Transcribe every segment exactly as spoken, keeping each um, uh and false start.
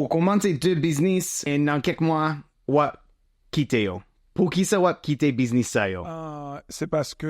Ou kòmanse de biznis, e nan kèk mwa, w ap kite yo. Poukisa w ap kite biznis sa yo? Ah, se paske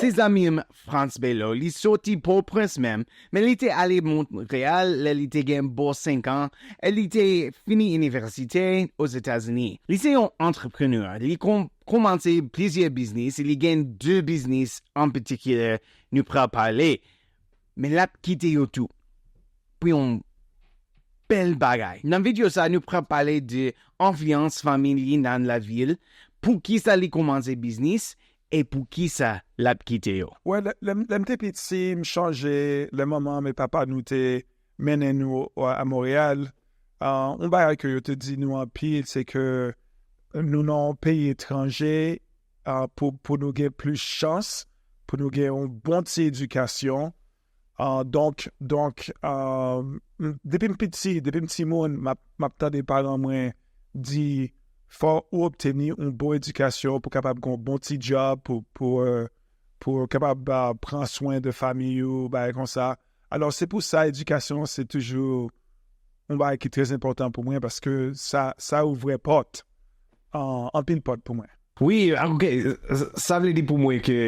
Se zanmi m, Frantz Belo. Li soti Pòtoprens menm, men li te ale Monreyal lè li te gen bò senk an, e li te fini inivèsite Ozetazini. Li se yon antreprenè. Li kon- kòmanse plizyè biznis, li gen de biznis an patikilye nou pral pale, men l ap kite yo tou pou yon bèl bagay. Nan videyo sa, nou pral pale de enfliyans fanmi li nan lavi l, poukisa li kòmanse biznis, e poukisa l ap kite yo. Wè, lè, lè m lè m te piti, m chonje lè manman m e papa nou te mennen nou a, a Monreyal. Ah, yon bagay ke yo te di nou anpil, se ke nou nan yon peyi etranje, ah, pou, pou nou gen plis chans, pou nou gen yon bon ti edikasyon. Ah, donk, donk, ah, m- depi m piti, depi m timoun, m ap, m ap tande paran mwen di, fò ou obteni yon bon edikasyon pou kapab gen yon bon ti djòb, pou, pou, euh, pou kapab ah, pran swen de fanmi ou, bagay konsa. Alò, se pou sa, edikasyon, se toujou yon bagay ki trè enpòtan pou mwen, paske sa, sa ouvre pòt, ah, anpil pòt pou mwen. Wi, ok, sa vle di pou mwen ke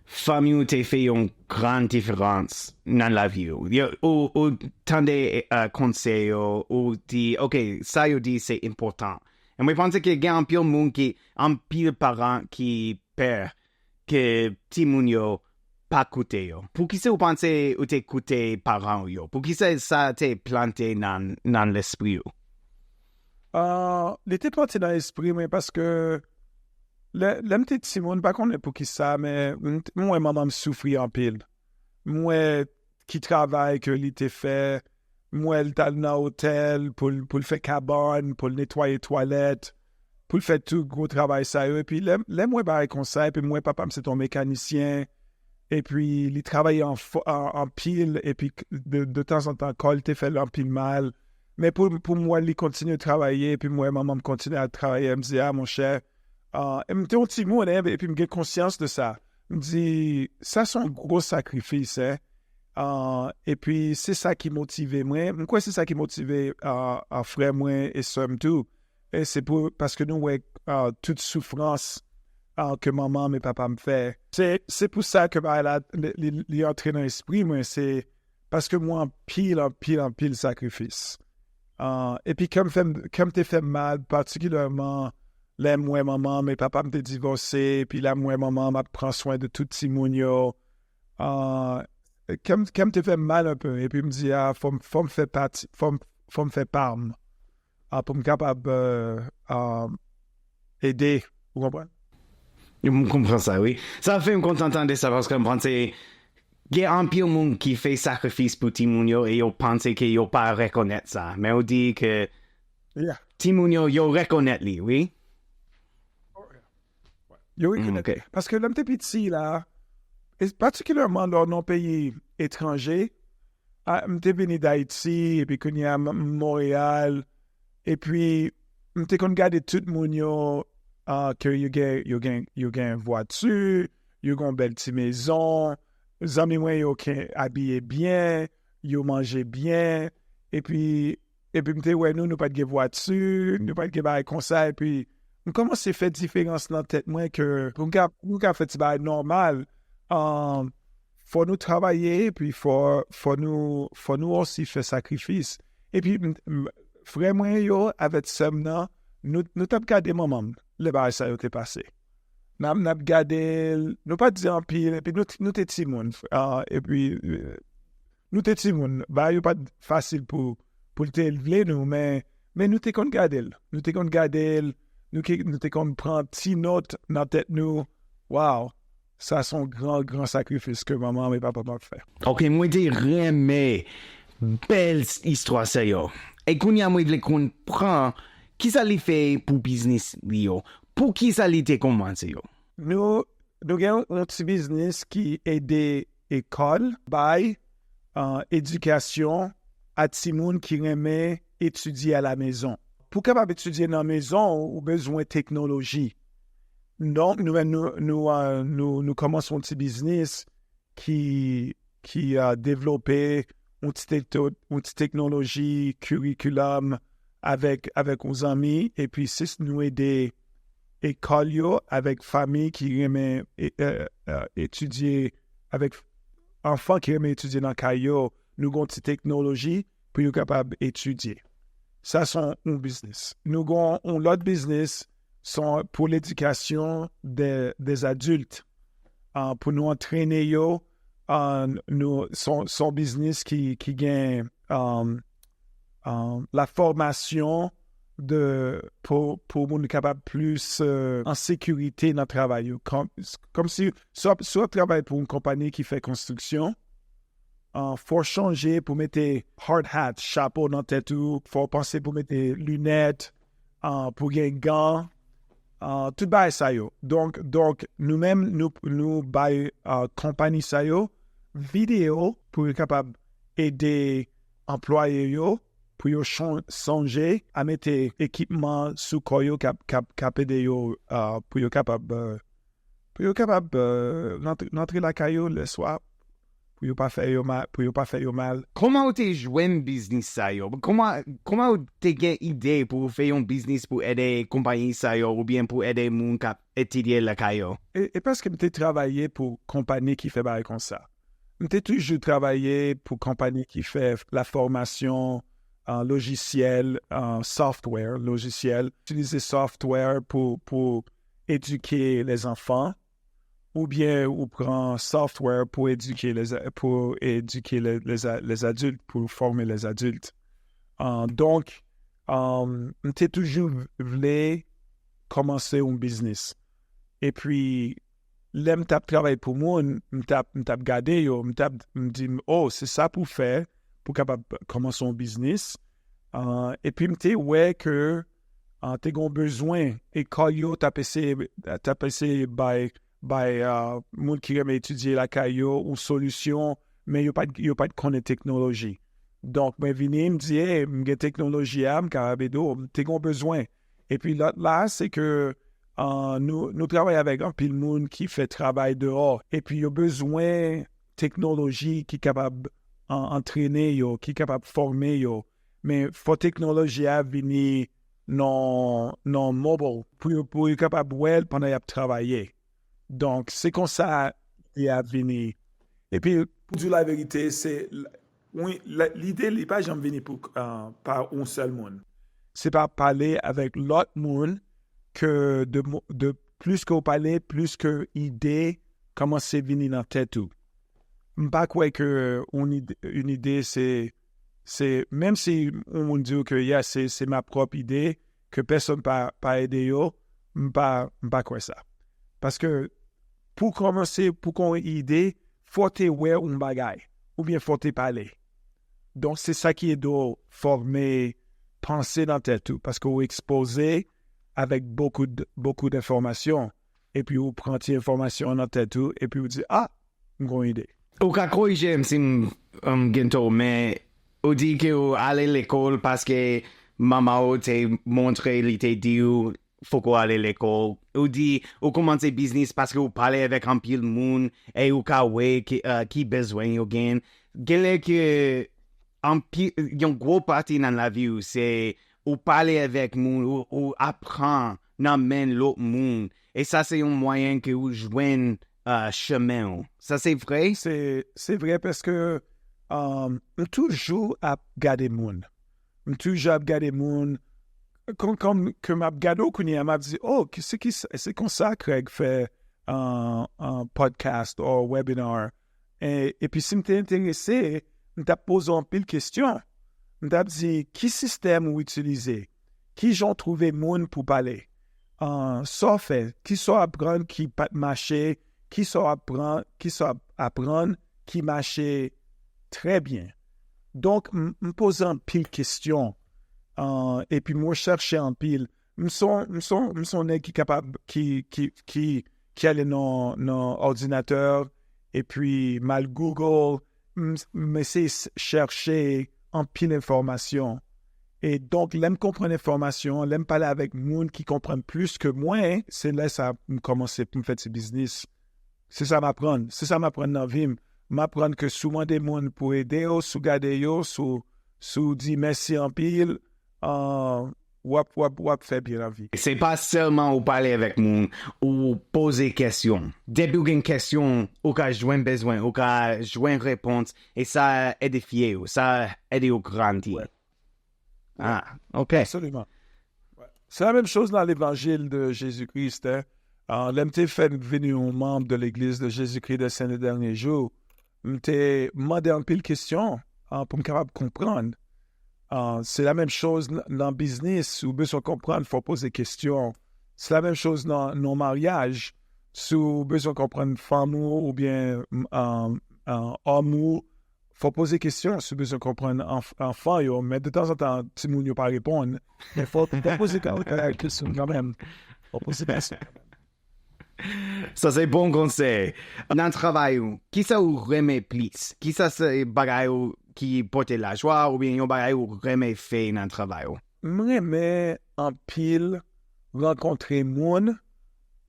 fanmi w te fè yon gran diferans nan lavi w. Yo- Ou, ou tande eh, konsèy yo, ou di, ok, sa yo di se enpòtan. E mwen panse ke gen anpil moun ki, anpil paran ki pè ke timoun yo pa koute yo. Poukisa ou panse ou te koute paran w yo? Poukisa sa te plante nan, nan lespri w? Ah, li te plante nan espri mwen paske lè, lè m te timoun, m pa konnen poukisa, men m t- m wè manman m soufri anpil. M wè ki travay ke li te fè, m wè l t al nan otèl pou l, pou l fè kabann, pou l netwaye twalèt, pou l fè tout gwo travay sa yo. Epi lè, lè m wè bagay konsa, epi m wè papa m se t yon mekanisyen, epi li travay an, fò- an, anpil, epi k- de, de tanzantan, kò l te fè l anpil mal. Men pou, pou m wè li kontinye travay, epi m wè manman m kontinye ap travay, m di, a, monchè, ah, e m te yon timoun, en, epi m gen konsyans de sa. M di, sa se yon gwo sakrifis, en. Ah, epi se sa ki motive mwen. M kwè se sa ki motive ah, ah, frè mwen e sè m tou. E se pou, paske nou wè ah, tout soufrans ah, ke manman m e papa m fè. Se, se pou sa ke bagay la, li, li, li antre nan espri mwen, se paske m wè anpil, anpil, anpil sakrifis. Ah, epi kè m fè m, kè m te fè m mal, patikilyèman lè m wè manman m e papa m te divòse, epi la m wè manman m ap pran swen de tout timoun yo. Ah, kè m, kè m te fè m mal anpe, epi m di, a, fò m, fò m fè pati, fò m, fò m fè pa m. Ah, pou m kapab euh, ah, ede, ou konprann? M konprann sa, wi. Sa fè m kontan tande sa, paske m panse gen anpil moun ki fè sakrifis pou timoun yo e yo panse ke yo pa rekonèt sa. Men ou di ke Yeah. timoun yo, yo rekonèt li, wi. Yo Mm, rekonèt. ok. Paske lè m te piti la, e patikilyèman lè w nan peyi etranje, a, m te vini Dayiti, epi kounye a m- m Monreyal, epi m te konn gade tout moun yo, ah, ke yo gen, yo gen, yo gen vwati, yo gen bèl ti mezon, zanmi mwen yo ke abiye byen, yo manje byen, epi epi m te wè nou, nou pa t gen vwati, nou pa t gen bagay konsa, epi m kòmanse fè diferans nan tèt mwen ke pou m ka, pou m ka fè ti bagay nòmal, um, fò nou travay, epi fò, fò nou, fò nou osi fè sakrifis. Epi m- m- frè mwen yo avèk sè m nan, nou, nou t ap gade manman m lè bagay sa yo te pase. N ap, n ap gade l, nou pa t di anpil, epi nou, t- nou te timoun, ah, epi euh, nou te timoun, bagay yo pa t fasil pou, pou l te vle nou, men, men nou te konn gade l. Nou te konn gade l, nou, ke, nou te konn pran ti nòt nan tèt nou. Waw, sa se yon gran, gran sakrifis ke manman m e papa m ap fè. Ok, mwen te renmen bèl s- istwa sa yo. E kounye a mwen vle konprann kisa li fè pou biznis li yo. Poukisa li te kòmanse yo? Nou, nou gen yon ti biznis ki ede ekòl, bay, ah, edikasyon a timoun ki renmen etidye alamezon. Pou kapab etidye nan mezon, ou bezwen teknoloji. Donk, nou menm, nou, nou, ah, nou, nou kòmanse yon ti biznis ki, ki ah, devlope yon ti tekto- yon ti teknoloji curriculum avèk avèk yon zanmi, epi si nou ede ekòl yo avèk fanmi ki renmen e- e- e- etidye, avèk anfan ki renmen etidye nan kay yo, nou gon ti teknoloji pou yo kapab etidye. Sa se yon biznis. Nou gon yon lòt biznis, se pou ledikasyon de, des adultes. Ah, pou nou antrene yo, ah, nou se yon biznis ki, ki gen um, um, la fòmasyon de pou, pou moun kapab plis uh, an sekirite nan travay yo. Kòmsi si w ap travay pou yon konpayi ki fè konstriksyon, uh, fò w chanje pou mete hard hat, chapo nan tèt ou, fò w panse pou mete linèt, uh, pou gen gan, uh, tout bagay sa yo. Donk, donk nou menm, nou, nou bay uh, konpayi sa yo videyo pou yo kapab ede anplwaye yo pou yo sonje a mete ekipman sou kò yo k ap ede yo pou yo kapab pou yo kapab rantre lakay yo lèswa, pou yo pa fè yo mal, pou yo pa fè yo mal. Kòman ou te jwenn biznis sa yo? Kòman ou te gen ide pou ou fè yon biznis pou ede konpayi sa yo oubyen pou ede moun k ap etidye lakay yo? E paske m te travay pou konpayi ki fè bagay konsa. M te toujou travay pou konpayi ki fè lafòmasyon an lojisyèl, an software, lojisyèl, itilize software pou, pou edike lèzanfan, oubyen ou pran software pou edike lèz, pou edike lèz adilt, pou fòme lèz adilt. Donk, m te toujou vle kòmanse yon biznis. Epi, lè m t ap travay pou moun, m t ap, m t ap gade yo, m t ap m di m, oh, se sa pou fè, pou kapab kòmanse yon biznis. Epi m te wè ke te gen yon bezwen, ekòl yo t ap eseye, t ap eseye bay, bay moun ki renmen etidye lakay yo yon solisyon, men yo pa t, yo pa t konnen teknoloji. Donk, mwen vini, m di, hey, m gen teknoloji a, m kapab ede w, m te gen yon bezwen. Epi lòt la, se ke uh, nou, nou travay avèk anpil moun ki fè travay deyò, epi yo bezwen teknoloji ki kapab uh, antrene yo, ki kapab fòme yo. Men fò teknoloji a vini nan, nan mobile pou yo, pou yo kapab wè l pandan y ap travay. Donk, se konsa lide a vini. Epi, pou di w laverite, se wi, lide li pa janm vini pou, uh, pa yon sèl moun. Se pa pale avèk lòt moun ke de, de plis ke w pale, plis ke ide kòmanse vini nan tèt ou. M pa kwè ke yon ide, yon ide se, se, menm si yon moun di w ke yeah, se, se ma pwòp ide, ke pèsonn pa, pa ede yo, m pa, m pa kwè sa. Paske pou kòmanse, pou kon ide, fò te wè yon bagay, oubyen fò te pale. Donk, se sa ki ede w fòme panse nan tèt ou, paske w ekspoze avèk bokou, bokou d enfòmasyon, epi w pran ti enfòmasyon an nan tèt ou, epi w di, ah, m gon ide. Ou ka korije m si m um, gen tò, men ou di ke ou ale lekòl paske manman ou te montre li te di ou fòk ou ale lekòl. Ou di ou kòmanse biznis paske ou pale avèk anpil moun e ou ka wè ki, uh, ki bezwen yo gen. Genlè ke anpil, yon gwo pati nan lavi ou se ou pale avèk moun, ou, ou aprann nan men lòt moun. E sa se yon mwayen ke ou jwenn uh, chemen ou. Sa se vre? Se, se vre paske um, m toujou ap gade moun. M toujou ap gade moun. Kon, kon ke m ap gade w kounye a, m ap di, oh, ki, se, ki, se konsa Craig fè an, an podcast or webinar. E, epi si m te enterese, m t ap poze w anpil kesyon. M t ap di, ki sistèm ou itilize? Ki jan w twouve moun pou pale? An, sa w fè? Ki sa w aprann ki pa t mache? Ki sa w aprann, ki sa w aprann ki mache trè byen? Donk, m, m poze anpil kesyon. An, epi mwen chèche anpil. M son, m son, m son nèg ki kapab, ki, ki, ki, ki ale nan, nan òdinatè, epi m al Google, m, m eseye chèche anpil enfòmasyon. E donk, lè m konprann enfòmasyon, lè m pale avèk moun ki konprann plis ke mwen, se lè sa m kòmanse pou m fè ti biznis. Se sa m aprann. Se sa m aprann nan vi m. m aprann ke si w mande moun pou ede w, si w gade yo, si w, si w di mèsi anpil, uh, w ap, w ap, w ap fè byen nan vi. Se pa sèlman ou pale avèk moun, ou poze kesyon. Depi w gen kesyon, ou ka jwenn bezwen, ou ka jwenn repons, e sa edifye yo, sa ede yo grandi. Wè. Ah, ok. Absoliman. Wè. Se la menm choz nan levanjil de Jezi Kris. Hein. Uh, lè m te fè m vini yon manm de Legliz de Jezi Kris de Sen de Dènye Jou, m te mande anpil kesyon uh, pou m kapab konprann. Uh, se la menm choz nan biznis, ou bezwen konprann, fò poze kesyon. Se la menm choz nan, nan maryaj. Si w bezwen konprann fanm ou oubyen um, um, òm ou, fò poze kesyon si w bezwen konprann anfan yo, men de tanzantan, timoun yo pa reponn. Men fò, fò poze kesyon kanmenm. Fò poze kesyon. Sa se bon konsèy. Nan travay ou, kisa ou renmen plis? Kisa se bagay ou ki pote lajwa oubyen yon bagay ou renmen fè nan travay ou? M renmen anpil rankontre moun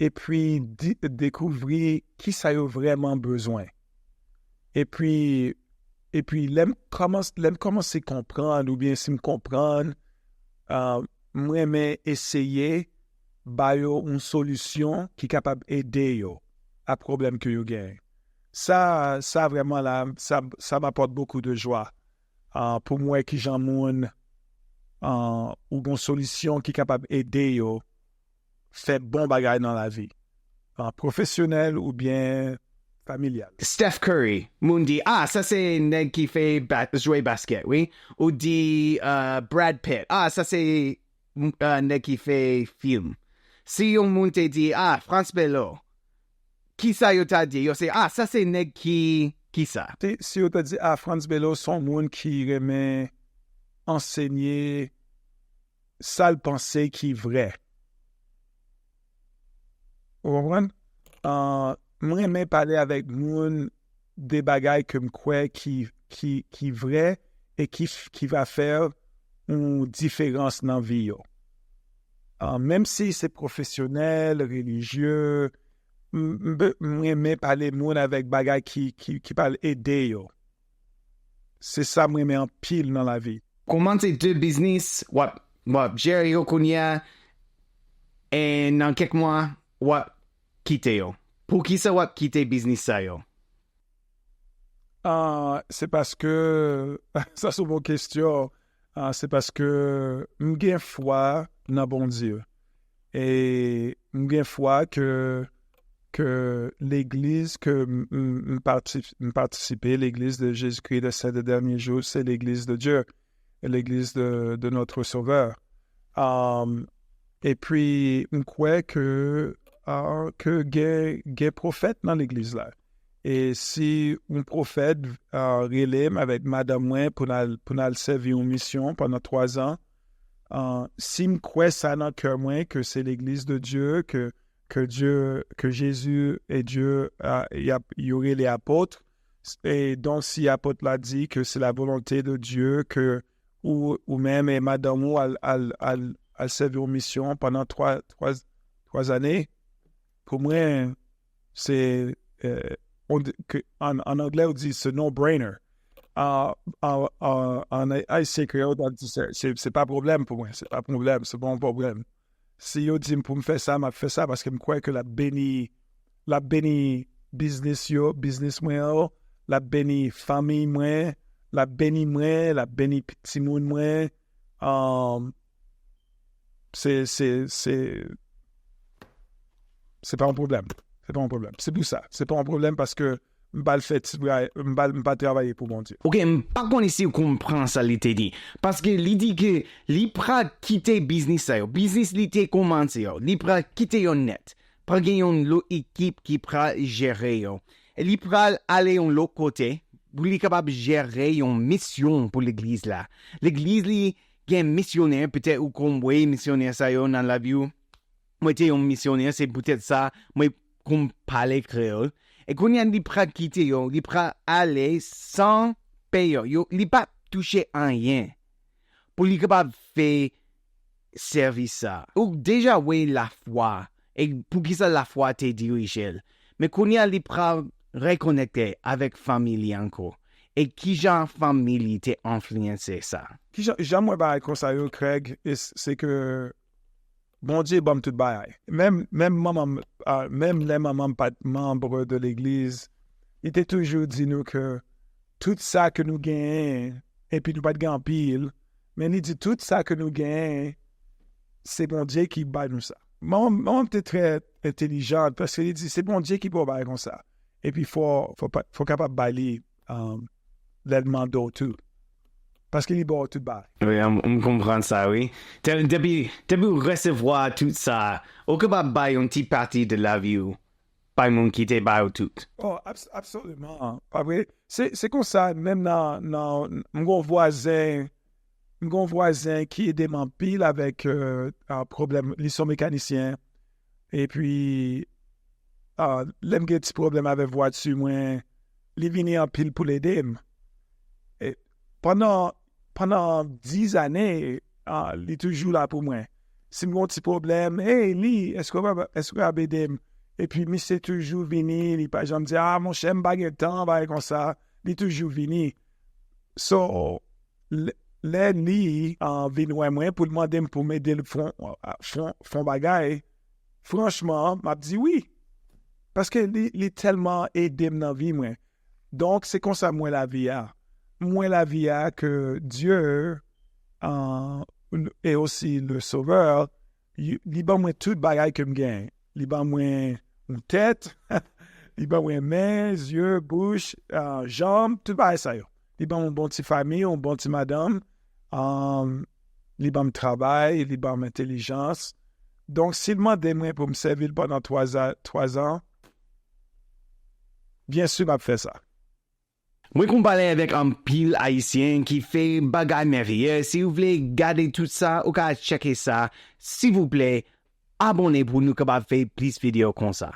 epi dekouvri kisa yo vrèman bezwen. Epi, epi lè m kòmanse konprann oubyen si m konprann, uh, m renmen eseye ba yo yon solisyon ki kapab ede yo a pwoblèm ke yo genyen. Sa, sa vrèman la, sa, sa m apòt bokou de jwa. Uh, pou m wè kijan moun uh, ou gon solisyon ki kapab ede yo fè bon bagay nan lavi, uh, pwofesyonèl oubyen familyal. Steph Curry, moun di, ah, sa se nèg ki fè ba, jwe basket, wi. Ou di uh, Brad Pitt, ah, sa se uh, nèg ki fè fim. Si yon moun te di, ah, France Bello, kisa yo ta di? Yo se, ah, sa se nèg ki, kisa? Si yo ta di, ah, France Bello se yon moun ki renmen ansenye sa l panse ki vrè. Ou konprann? Uh, m renmen pale avèk moun de bagay ke m kwè ki, ki, ki vrè e ki, ki va fè yon diferans nan vi yo. Uh, menm si se pwofesyonèl, relijye, m renmen pale moun avèk bagay ki, ki, ki pral ede yo. Se sa m renmen anpil nan lavi. Kòmanse de biznis, w ap, w ap jere yo kounye a, e nan kèk mwa, w ap kite yo. Poukisa w ap kite biznis sa yo? Uh, se paske, sa se yon bon kesyon, uh, se paske m gen fwa nan Bondye. E m gen fwa ke, ke legliz ke m, m, m, patisi- m patisipe, legliz de Jésus-Christ des Saints des Derniers Jours, se legliz de Dieu, legliz de, de notre Sauveur. Um, epi m kwè ke, uh, ke gen, gen pwofèt nan legliz la. E si yon pwofèt uh, rele m avèk madanm mwen pou n al, pou n al sèvi yon misyon pandan twa zan, uh, si m kwè sa nan kè mwen, ke se legliz de Dieu, ke, ke Dieu, ke Jésus et Dieu, uh, y ap, yo rele apot, e donk si apot la di ke se la volonté de Dieu, ke ou, ou menm e madanm ou al, al, al, al sèvi yon misyon pandan twa, twa, twa zane, pou mwen, se, euh, on, ke, an, an anglè, ou di se no-brainer. Uh, uh, uh, an ayisyen kreyòl, ou ta di se, se, se pa pwoblèm pou mwen, se pa pwoblèm, se pa yon pwoblèm. Si yo di m pou m fè sa, m ap fè sa paske m kwè ke l ap beni, l ap beni biznis yo, biznis mwen yo, l ap beni fanmi mwen, l ap beni mwen, l ap beni timoun mwen. Um, se, se, se, se pa yon pwoblèm. Se pa yon pwoblèm. Se pou sa. Se pa yon pwoblèm paske m pa l fè ti bra, m pa, m pa travay pou Bondye. Ok, m pa konnen si w konprann sa li te di. Paske li di ke li pral kite biznis sa yo. Biznis li te kòmanse yo. Li pral kite yo nèt. Pral gen yon lòt ekip ki pral jere yo. E li pral ale yon lòt kote pou li kapab jere yon misyon pou legliz la. Legliz li gen misyonè, petèt ou konn wè misyonè sa yo nan lavi w. Mwen te yon misyonè, se poutèt sa mwen konn pale kreyòl. E kounye a li pral kite yo, li pral ale san peye yo. Yo, li p ap touche anyen pou li kapab fè sèvis sa. Ou deja wè lafwa, e poukisa lafwa te dirije l. Men kounye a li pral rekonekte avèk fanmi li ankò? E kijan fanmi li te enfliyanse sa? Kijan, jan mwen bagay konsa yo, Craig, e s- se ke Bondye ban m tout bagay. Menm, menm manman m, ah, menm lè manman m pa t manm de legliz, li te toujou di nou ke tout sa ke nou genyen, epi nou pa t gen anpil, men li di tout sa ke nou genyen, se Bondye ki ba nou sa. Manman, manman m te trè entelijant, paske li di se Bondye ki ba w bagay konsa. Epi fò, fò, pa- fò kapab bay li um, lè l mande w tou. Paske li ba w tout bagay. Wi, m, m konprann sa, wi. Te- Depi, depi w resevwa tout sa, ou kapab bay yon ti pati de lavi w bay moun ki te ba w tout. Oh, abs absoliman. Pa vre? Se se konsa, menm nan, nan m gon vwazen, m gon vwazen ki ede m anpil avèk euh, ah, pwoblèm, li se yon mekanisyen. Epi, ah, lè m gen ti pwoblèm avèk vwati mwen, li vini anpil pou l ede m. E pandan, pandan diz ane, ah, li toujou la pou mwen. Si m gen yon ti pwoblèm, hey, li, èske w ap, èske w ap ede m? Epi misye toujou vini, li pa janm di, ah, monchè, m pa gen tan, bagay konsa. Li toujou vini. So, lè, lè li ah, vin wè mwen pou l mande m pou m ede l fon, fon, fon bagay, franchman, m ap di wi. Paske li, li tèlman ede m nan vi mwen. Donk, se konsa m wè lavi a. M wè lavi a ke Dye, euh, e osi le Sauveur, li, li ban mwen tout bagay ke m genyen. Li ban mwen yon tèt, li ban mwen men, zye, bouch, euh, janm, tout bagay sa yo. Li ban mwen yon bon ti fanmi, yon bon ti madanm. Um, li ban m travay, li ban m entelijans. Donk, si l mande mwen pou m sèvi l pandan twa zan, twa zan, byen si m ap fè sa. Mwen konn pale avèk anpil Ayisyen ki fè bagay mèveye. Si w vle gade tout sa, ou ka tcheke sa. Silvouplè, abòne pou nou kapab fè plis videyo konsa.